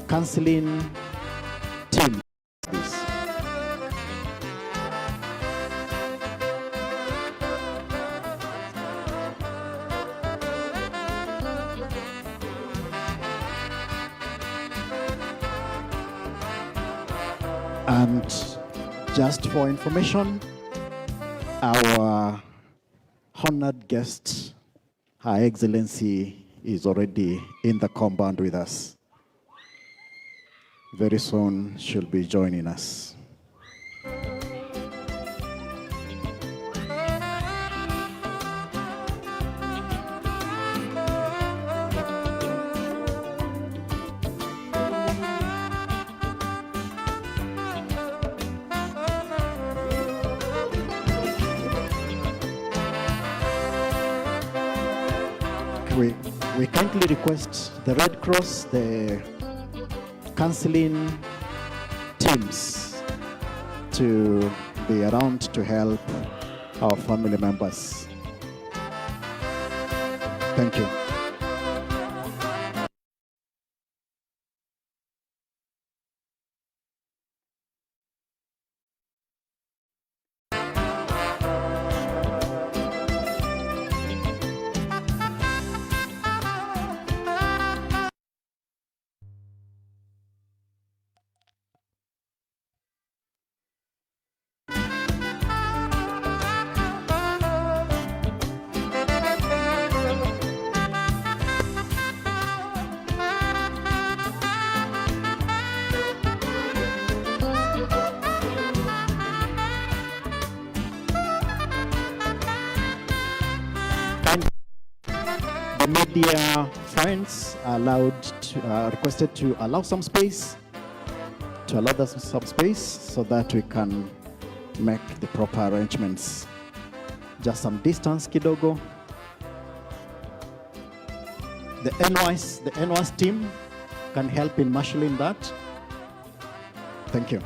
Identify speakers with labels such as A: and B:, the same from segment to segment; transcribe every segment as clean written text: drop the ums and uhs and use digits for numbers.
A: counseling team. This. And just for information, our honored guest, Her Excellency, is already in the compound with us. Very soon she'll be joining us. We kindly request the Red Cross, the counseling teams to be around to help our family members. Thank you. And the media friends are allowed to, requested to allow some space, to allow us some space so that we can make the proper arrangements. Just some distance kidogo. The NYS team can help in marshalling that. Thank you.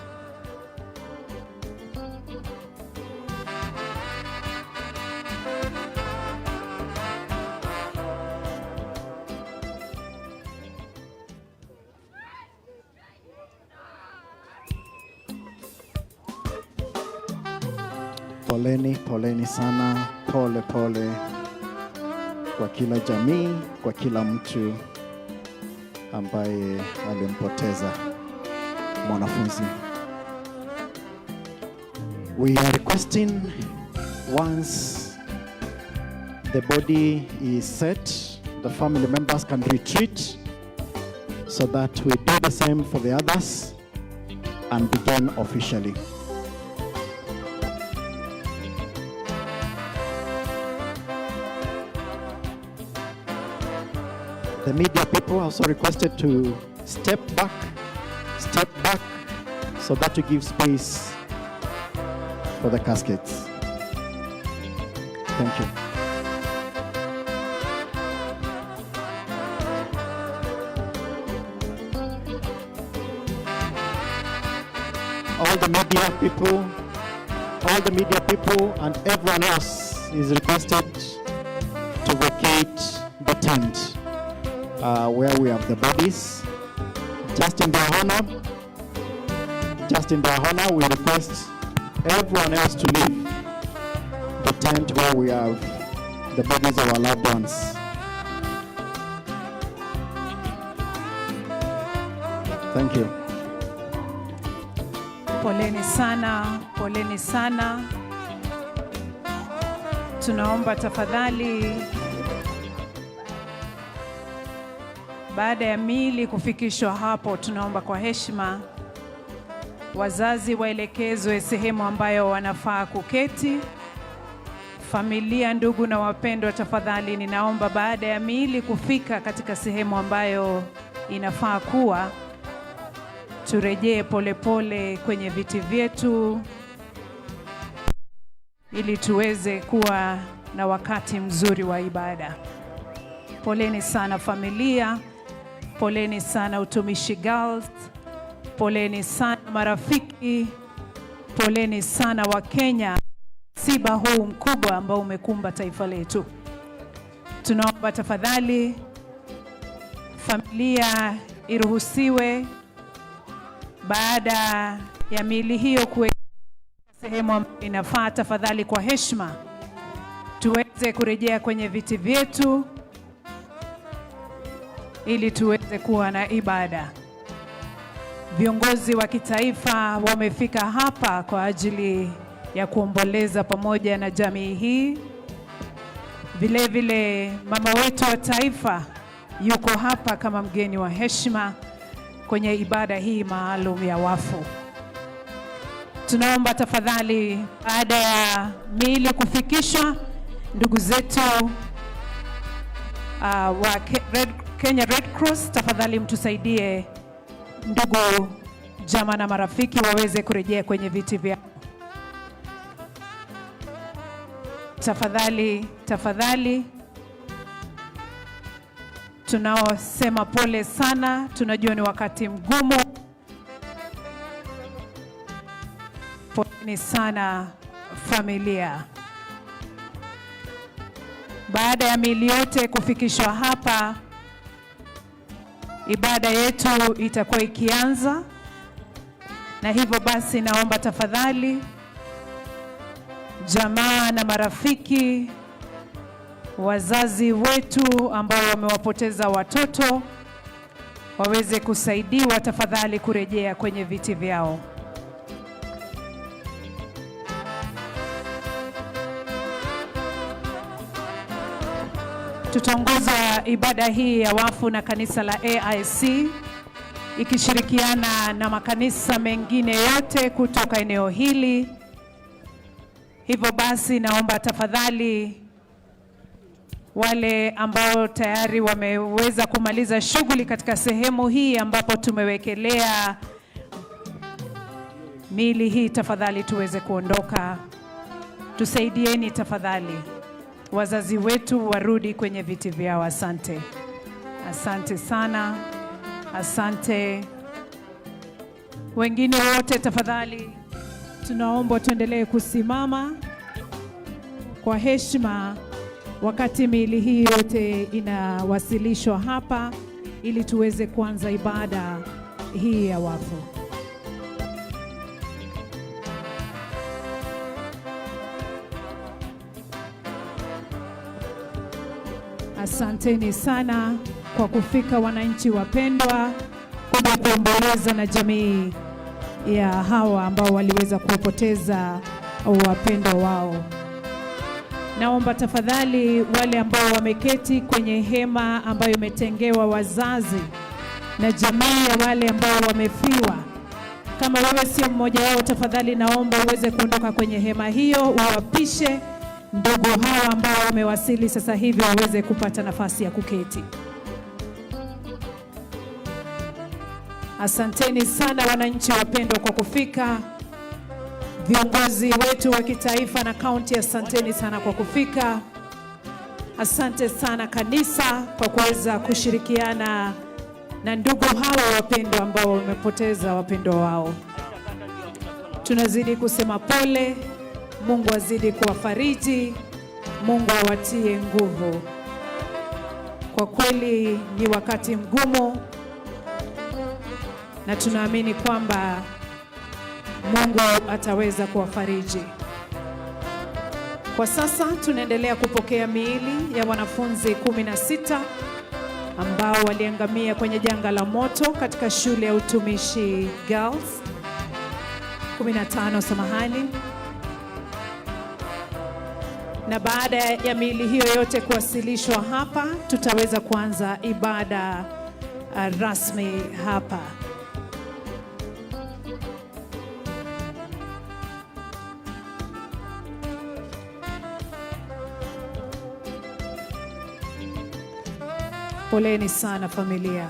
A: Poleni, poleni sana, pole pole kwa kila jamii, kwa kila mtu ambaye alimpoteza mwanafunzi. We are requesting, once the body is set, the family members can retreat so that we do the same for the others and begin officially. The media people also requested to step back, so that to give space for the caskets. Thank you. All the media people, all the media people and everyone else is requested to vacate the tent where we have the bodies. Just in their honor, just in their honor, we request everyone else to leave the tent where we have the bodies of our loved ones. Thank you.
B: Poleni sana, poleni sana. Tunaomba tafadhali, baada ya miili kufikishwa hapo, tunaomba kwa heshima wazazi waelekezwe sehemu ambayo wanafaa kuketi. Familia, ndugu na wapendwa, tafadhali ninaomba baada ya miili kufika katika sehemu ambayo inafaa kuwa, turejee polepole kwenye viti vyetu ili tuweze kuwa na wakati mzuri wa ibada. Poleni sana familia, poleni sana Utumishi Girls, poleni sana marafiki, poleni sana Wakenya, msiba huu mkubwa ambao umekumba taifa letu. Tunaomba tafadhali familia iruhusiwe baada ya miili hiyo kuwekwa sehemu ambayo inafaa. Tafadhali kwa heshima tuweze kurejea kwenye viti vyetu ili tuweze kuwa na ibada. Viongozi wa kitaifa wamefika hapa kwa ajili ya kuomboleza pamoja na jamii hii. Vile vile mama wetu wa taifa yuko hapa kama mgeni wa heshima kwenye ibada hii maalum ya wafu. Tunaomba tafadhali, baada ya miili kufikishwa, ndugu zetu wa Kenya Red Cross, tafadhali mtusaidie ndugu jamaa na marafiki waweze kurejea kwenye viti vyao. Tafadhali, tafadhali, tunaosema pole sana, tunajua ni wakati mgumu. Poleni sana familia. Baada ya miili yote kufikishwa hapa, ibada yetu itakuwa ikianza, na hivyo basi naomba tafadhali jamaa na marafiki, wazazi wetu ambao wamewapoteza watoto waweze kusaidiwa tafadhali kurejea kwenye viti vyao. Tutaongoza ibada hii ya wafu na kanisa la AIC ikishirikiana na makanisa mengine yote kutoka eneo hili. Hivyo basi naomba tafadhali wale ambao tayari wameweza kumaliza shughuli katika sehemu hii ambapo tumewekelea miili hii, tafadhali tuweze kuondoka. Tusaidieni tafadhali, wazazi wetu warudi kwenye viti vyao. Asante, asante sana, asante. Wengine wote tafadhali tunaomba tuendelee kusimama kwa heshima wakati miili hii yote inawasilishwa hapa ili tuweze kuanza ibada hii ya wafu. Asanteni sana kwa kufika wananchi wapendwa, kuja kuomboleza na jamii ya hawa ambao waliweza kuwapoteza wapendwa wao. Naomba tafadhali wale ambao wameketi kwenye hema ambayo imetengewa wazazi na jamii ya wale ambao wamefiwa, kama wewe sio mmoja wao, tafadhali naomba uweze kuondoka kwenye hema hiyo, uwapishe ndugu hawa ambao wamewasili sasa hivi waweze kupata nafasi ya kuketi. Asanteni sana wananchi wapendwa kwa kufika. Viongozi wetu wa kitaifa na kaunti, asanteni sana kwa kufika. Asante sana kanisa kwa kuweza kushirikiana na ndugu hawa wapendwa ambao wamepoteza wapendwa wao. Tunazidi kusema pole. Mungu azidi kuwafariji, Mungu awatie nguvu. Kwa kweli ni wakati mgumu, na tunaamini kwamba Mungu ataweza kuwafariji. Kwa sasa tunaendelea kupokea miili ya wanafunzi 16 ambao waliangamia kwenye janga la moto katika shule ya utumishi Girls 15, samahani. Na baada ya miili hiyo yote kuwasilishwa hapa, tutaweza kuanza ibada rasmi hapa. Poleni sana familia.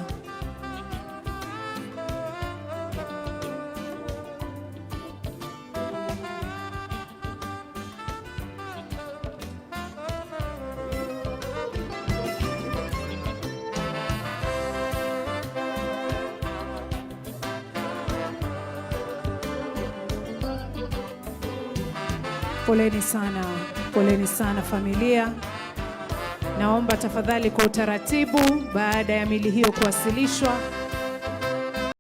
B: Poleni sana, poleni sana familia. Naomba tafadhali kwa utaratibu, baada ya mili hiyo kuwasilishwa,